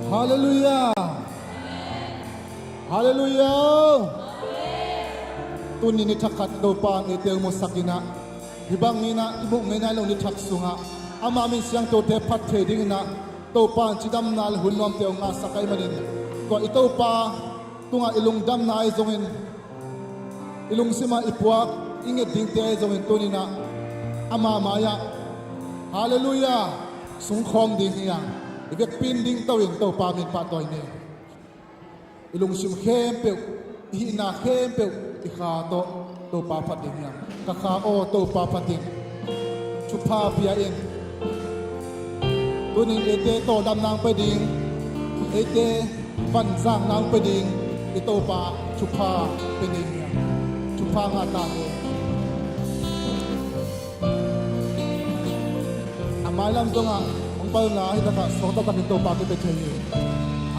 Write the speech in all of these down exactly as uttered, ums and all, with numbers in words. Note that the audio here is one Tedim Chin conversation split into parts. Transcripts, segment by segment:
Halleluiah. Halleluiah. Tuni ni thak khat Topa in eite hong musak in ah, hih bang in ah i muh ngei nai lo ni thak sungah ama min siangthote phat thei ding in ah Topa in cidamna le hun nuamte hong ngahsak ahih manin, tua i Topa tungah i lungdamna ahi zongin, i lungsim ah i puak i nget dingte ahi zongin tuni in ah ama mai-ah, halleluiah, sungkhawm ding hi hang. I vekpi in dingto in Topa min pahtawi ni. I lungsim khempeuh, i hihna khempeuh, i kha tawh Topa phat ding hi hang. Ka kha aw, Topa phat in. Thupha pia in. Tuni in eite tawldamna hong pia ding, eite vanzakna hong pia ding i Topa thupha pia ding hi hang. Thupha ngah ta hen. A mailam zongah hong palna hi takah suak taktakin Topa kipia thei hi.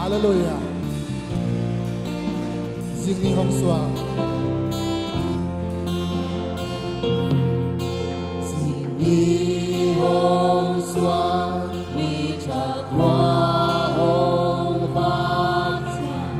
Halleluiah. Zingni hong suak. Zingni hong suak, ni thak hua hong vak ciang,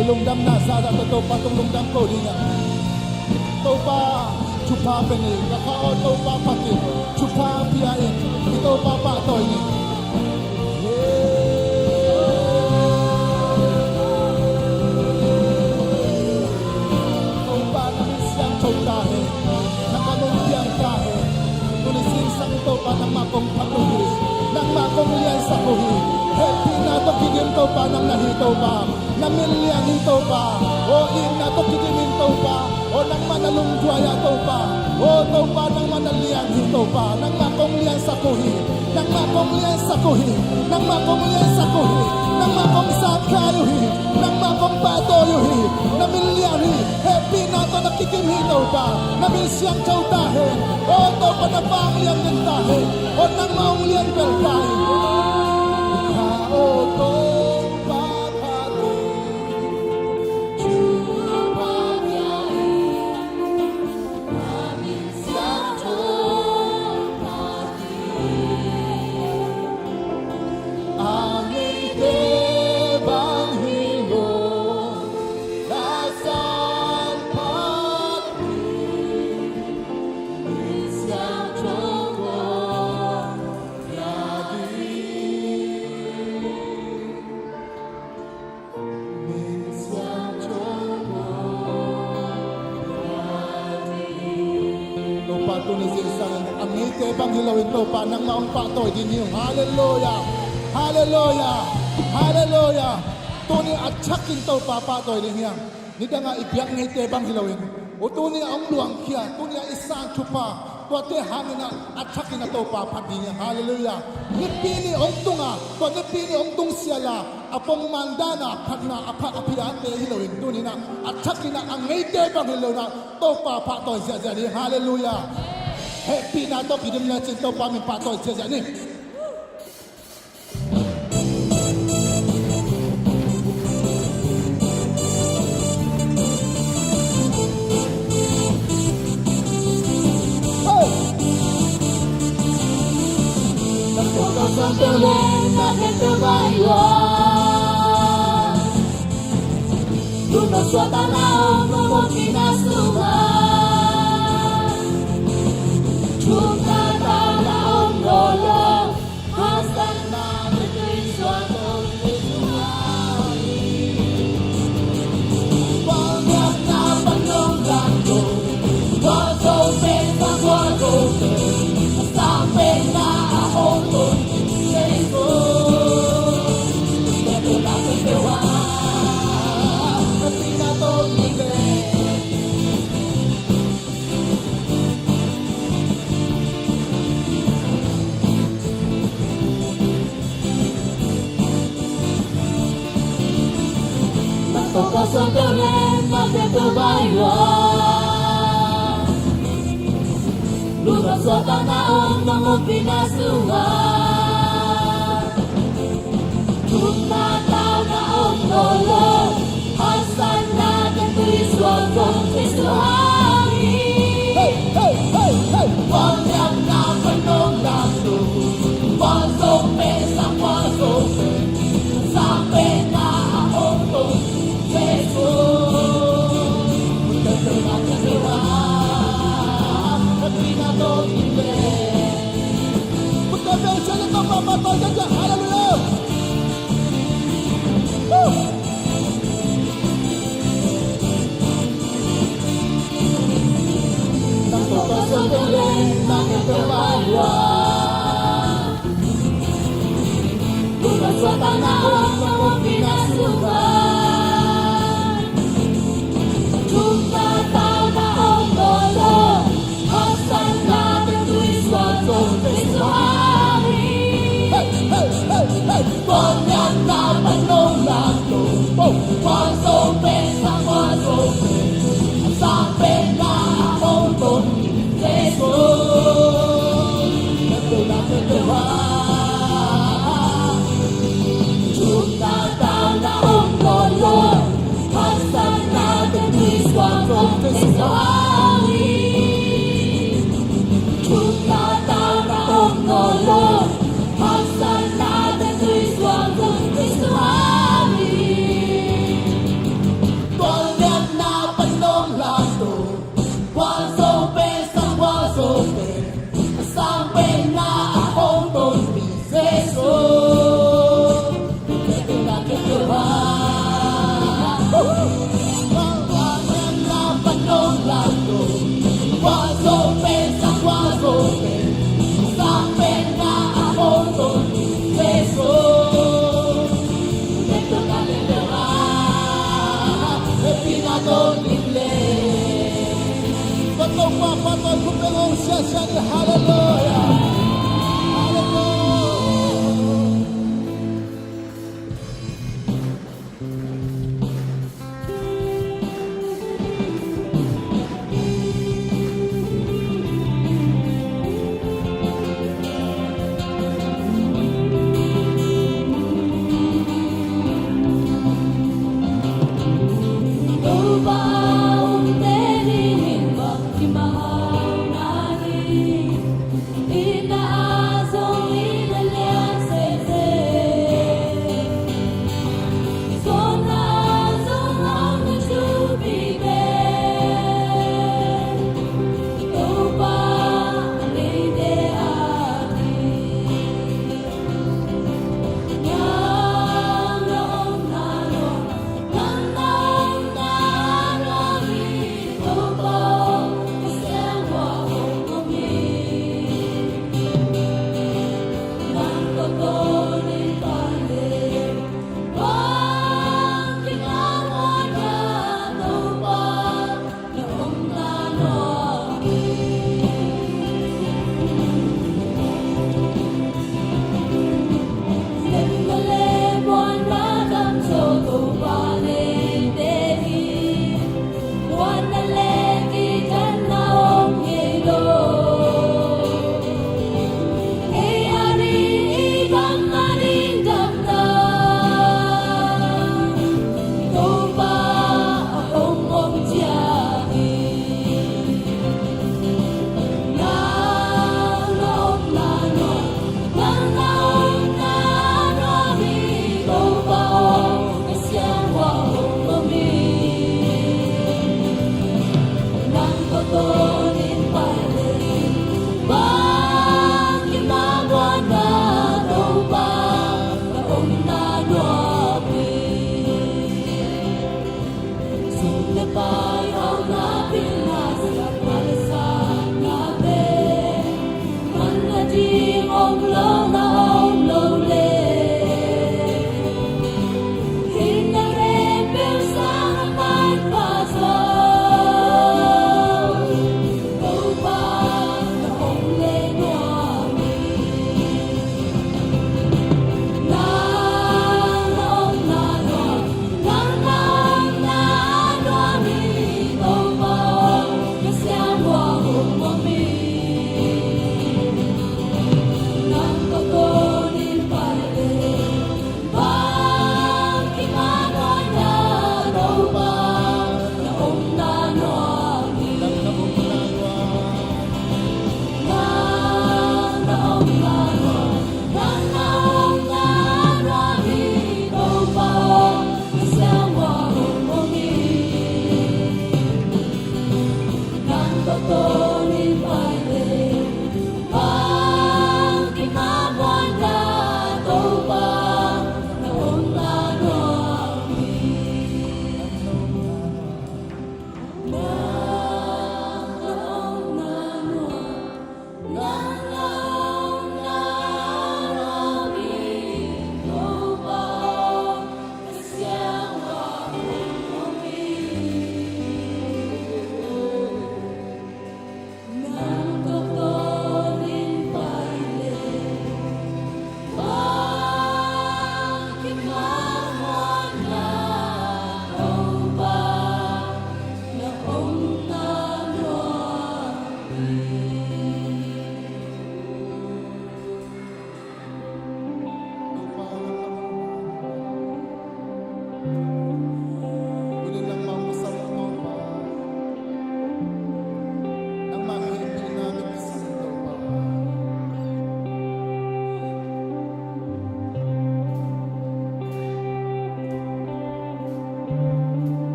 I lungdamna zahzah tawh Topa tung lungdam ko ding a. Topa thupha pia in, ka kha aw Topa phat in, thupha pia in, i Topa pahtawi in. Topa na min siangtho ta hen, na ka min piang ta hen. Tuni zingsang Topa nangmah kong phat uh hi, nangmah kong liansak uh hi. Hehpihna tawh kidim Topa nang na hi Topa. Na min lian hi Topa. Aw itna tawh kidim in Topa. Aw nangmah na lungduai ah Topa. Aw Topa nangmah na lian hi Topa. Nangmah kong liansak uh hi. Nangmah kong liansak uh hi. Nangmah kong liansak uh hi. Nangmah kong zahkhia uh hi. Nangmah kong pahtawi uh hi. Na min lian hi. Hehpihna tawh na kidim hi Topa. Na min siangtho ta hen. Aw Topa na vanglian den ta hen. Aw nangmah hong lian bel ta hi. Aw Topa phat in. Topa tuni zingsang in a ngeite bang hi loin Topa nangmah hong pahtawi ding hi. Halleluiah. Halleluiah. Halleluiah. Tuni a thakin Topa pahtawi ding hi. Nidangah i biak ngeite bang hi loin, aw tuni a hong luangkhia, tuni a i san thupha, tuate hangin a thakin a Topa phat ding hi. Halleluiah. Nipi nih hong tunga, tua nipi nih hong tung siala, a pongman dana phatna a pha a phiate hi loin tuninah a thakinah a ngeite bang hi loinah Topa pahtawi ziahziah ding. Halleluiah. Hehpihna tawh kidim lecin Topa min pahtawi ziahziah ni. Halleluiah.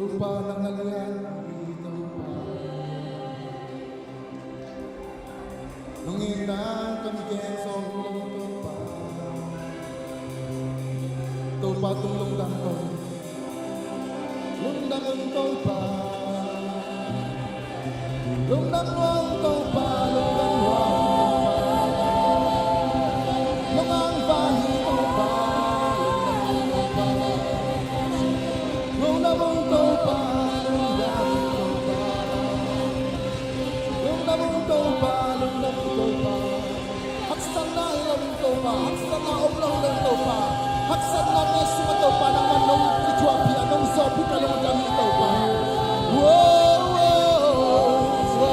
Topa nang a lian hi Topa. Lungin nang kan gen sawm lo Topa. Topa tung lungdam ko. Lungdam ung Topa. Lungdam nuam Topa, lungdam nuam Topa. Lungdam nuam Topa. Lungdam ung Topa, lungdam ung Topa. Lungdam ung Topa, lungdam ung Topa. Haksatna hi lo ung Topa, haksatna om lo hi lo ung Topa. Haksatna ngai sungah Topa nangmah nong kithuahpih a nong zawhpih ka lungdam hi Topa. Wo, wo, wo.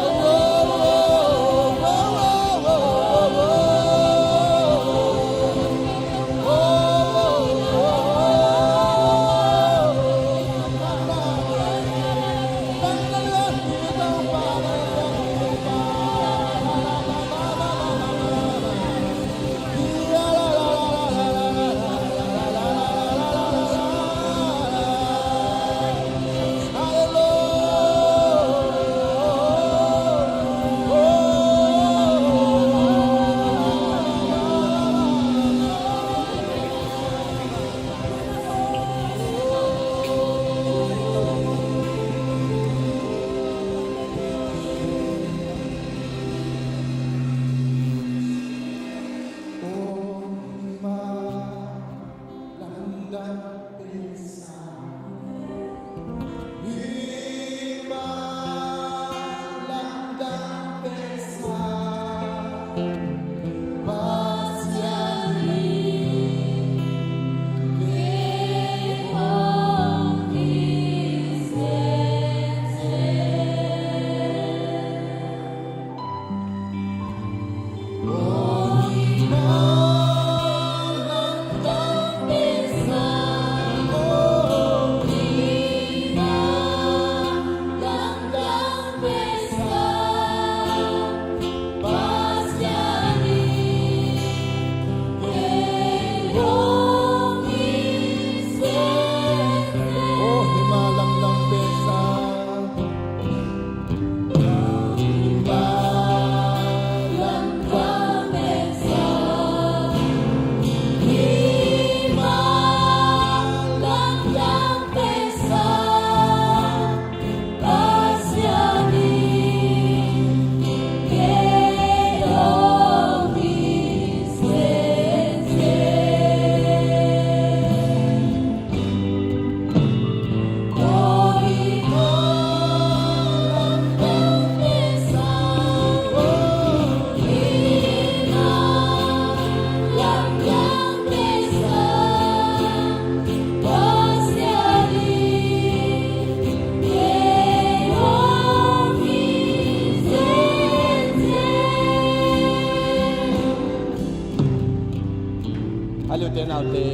A lute naute,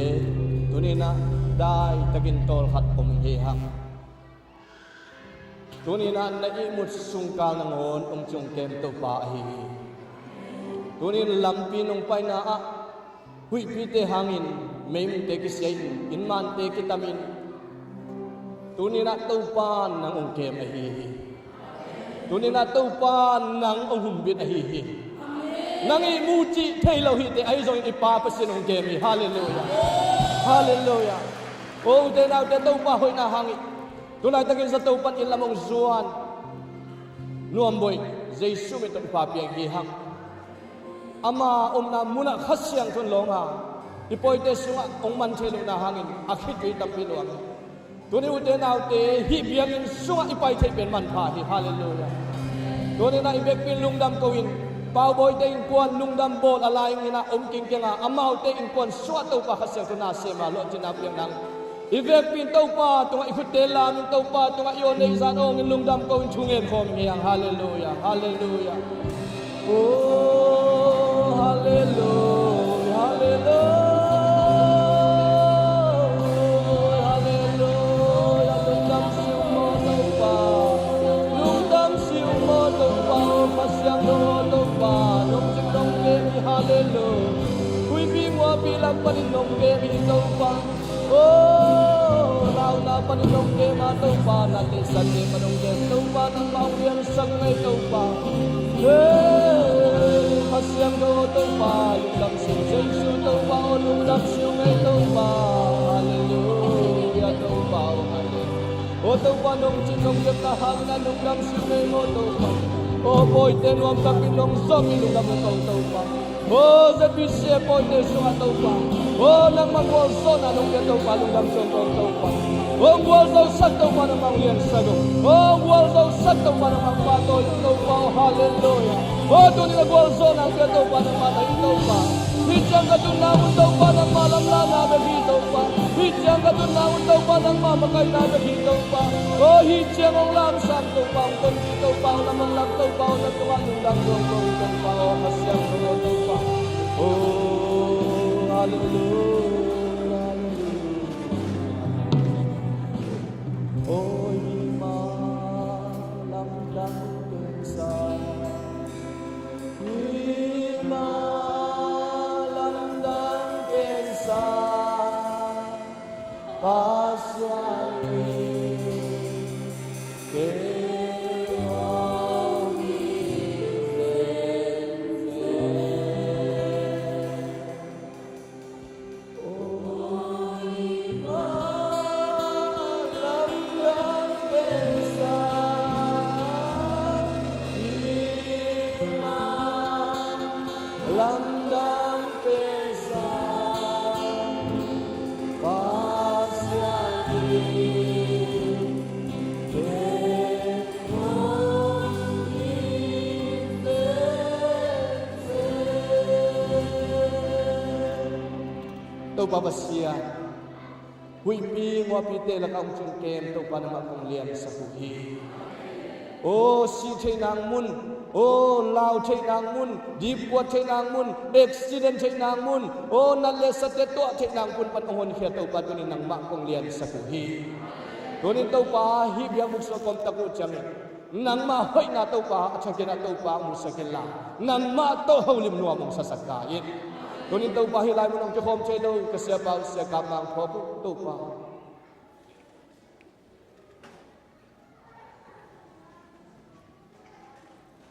tuni-in ah daitakin tawlkhat om hi hang. Tuni-in ah na ihmut sungkal nangawn hong ciong kem Topa ahi hi. Tuni-in lampi nong paina ah huihpite hangin meimungte kisia in, innmante kitamin, tuni-in ah Topa nang hong kem ahi hi. Tuni-in ah Topa nang hong humbit ahi hi. Nang ihmu cih thei lo hite ahi zongin i Pa Pasian hong kem hi. Halleluiah. Halleluiah. O ute naute, Topa hoihna hangin tu laitakin zato pan inn lam hong zuan Nuam Boih, Jesu min tawh i Pa piang hi hang. Ama omna munah Kha Siangtho in lawng a, i pawite sungah hong man thei lohna hangin a khitui tampi nuam hi. Tuni ute naute, hih biakinn sungah i pai theih pen manpha hi. Halleluiah. Tuni-in ah i vekpi in lungdam ko in, Pau Bawite innkuan lungdam bawl a lai in ah om kingkiang a, amaute innkuan sungah Topa Kha Siangtho na sem a, lawhcinna piak nang. I vekpi in Topa tungah i khutte lamin, Topa tungah i aw neih zah in awng in lungdam ko in thu ngen khawm hi hang. Halleluiah, halleluiah. O, halleluiah, halleluiah, halleluiah. Lungdam si ung maw Topa, lungdam si ung maw Topa, o Kha Siangtho Topa, nong cing nong kem hi. Halleluiah. Huihpi mualpi lak panin nong kem hi Topa. O, launa Panin hong kem a Topa, nat le sat te pan hong kem Topa, nangmah hong liansak ung ei Topa. Hey, Kha Siangtho aw Topa, lungdam sim Jesu Topa aw, lungdam sim ei Topa. Halleluia Topa aw, halleluia. Aw Topa, nong cin nong ciamna hangin a lungdam sim ei maw Topa. Aw pawite nuam takin nong zawh in lungdam hong ko Topa. Aw Z B C pawite sungah Topa, aw nangmah gualzawhna nong pia Topa, lungdam ciang kong Topa. Aw gualzosak Topa, nangmah hong liansak ung. Aw gualzosak Topa, nangmah pahtawi ung Topa. Aw halleluia. Aw tuni a gualzawhna pia Topa, nangmah na hi Topa. Hih ciang ka tunna un Topa, nangmah lamlahna bek hi Topa. Hih ciang ka tunna un Topa, nangmah makaihna bek hi Topa. Aw hih ciang hong lamsang Topa, hong tonpih Topa, hong lam hong lam Topa, hong lam Topa, lungdam kong Topa, aw Kha Siangtho aw Topa. Oh, hallelujah, hallelujah. Oh, hih mah lamdang pensa, hih mah lamdang pensa. Pasian in kei hong it zenzen. Oi, lamdang pensa, lamdang pensa. Topa Pasian, huihpi nguahpite lakah hong cingkem Topa nangmah kong liansak uh hi. Aw sih theih nang mun, aw lau theih nang mun, dipkuat theih nang mun, accident theih nang mun, aw nat le sat te tuah theih nang mun pan hong honkhia Topa tunin nangmah kong liansak uh hi. Tunin Topa hih biakbuk sungah ka om tak uh ciangin nangmah hoihna Topa a thakin ah Topa hong musak inla, nangmah tawh holim nuam hong sasak ta in. Tunin Topa hih lai mun hong kikhawm thei lo ka siapa uh Sia Kap Mang phawk uh Topa.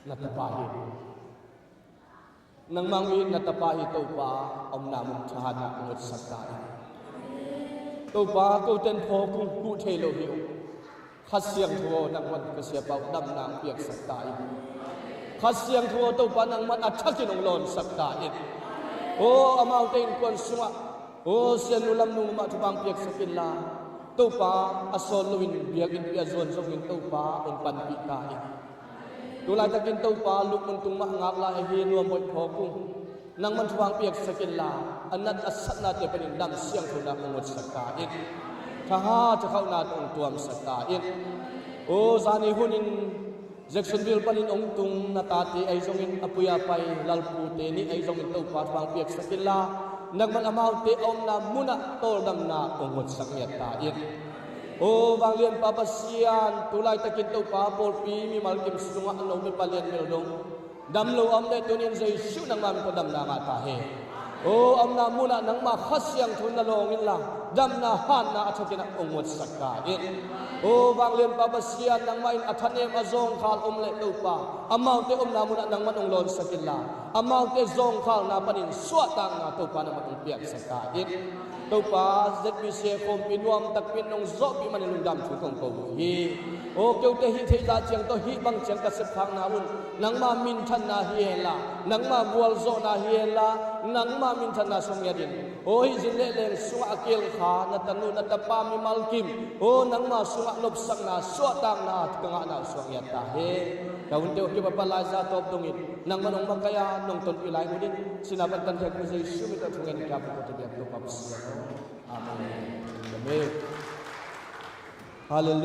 Na tapa hi. Nangmah hong it na tapa hi Topa, a omna mun thahatna hong ngutsak ta in. Topa kote in phawk uh, huh thei lo hi uh. Kha Siangtho aw nangman ka siapa uh damna hong piaksak ta in. Kha Siangtho aw Topa nangman a thakin hong lawnsak ta in. Aw amaute innkuan sungah, aw sianu lamnu mah thupha hong piaksak inla, Topa a sawt loin biakinn pia zuan zongin Topa hong panpih ta in. Tulaitakin Topa lukmun tung mah ngak lai ahi, nuam hoih phawk uh. Nangman thupha hong piaksak inla, a nat a satnate panin dam siangthona hong ngutsak ta in. Thahat thakhauhna tawh hong tuamsak ta in. Aw zani hunin Jacksonville panin hong tung na tate ahi zongin, a pui a pai lalpute nih ahi zongin Topa thupha hong piaksak inla, nangman amaute a omna munah tawldamna hong ngutsak ngiat ta in. Aw vanglianpa Pasian, tulaitakin Topa pawlpi mimal kim sungah a no mipa lian mil dong dam lo a om leh tunin Jesu nangmah min tawh damna ngah ta hen. Aw a omna munah nangmah Kha Siangtho na lawng inla, damna hanna a thakin ah hong ngutsak ta in. Aw vanglianpa Pasian, nangmah in a thanem a zawngkhal om leh Topa, amaute omna munah nangman hong lawnsak inla, amaute zawngkhalna panin suahtakna Topa nangman hong piaksak ta in. Topa Z B C khawmpi nuam takpi in nong zawhpih manin lungdam thu kong ko uh hi. Aw keute hih theih zah ciang tawh hih bang ciang ka sepkhakna un nangma minthanna hi henla, nangma gualzawhna hi henla, nangma minthanna suak ngiat in. Aw hih zin leh leng sungah a keel kha na tanu na tapa mimal kim, aw nangma sungah nopsakna suahtakna ka ngahna uh suak ngiat ta hen. Ka hunte uh a kipat pan lai zah tawp dongin nangman hong makaih a nong tonpih lai ngun in, sihna pan tankhia kong Jesu min tawh thungen in ka pukot a biak Topa Pasian aw. Amen. Amen. Halleluia.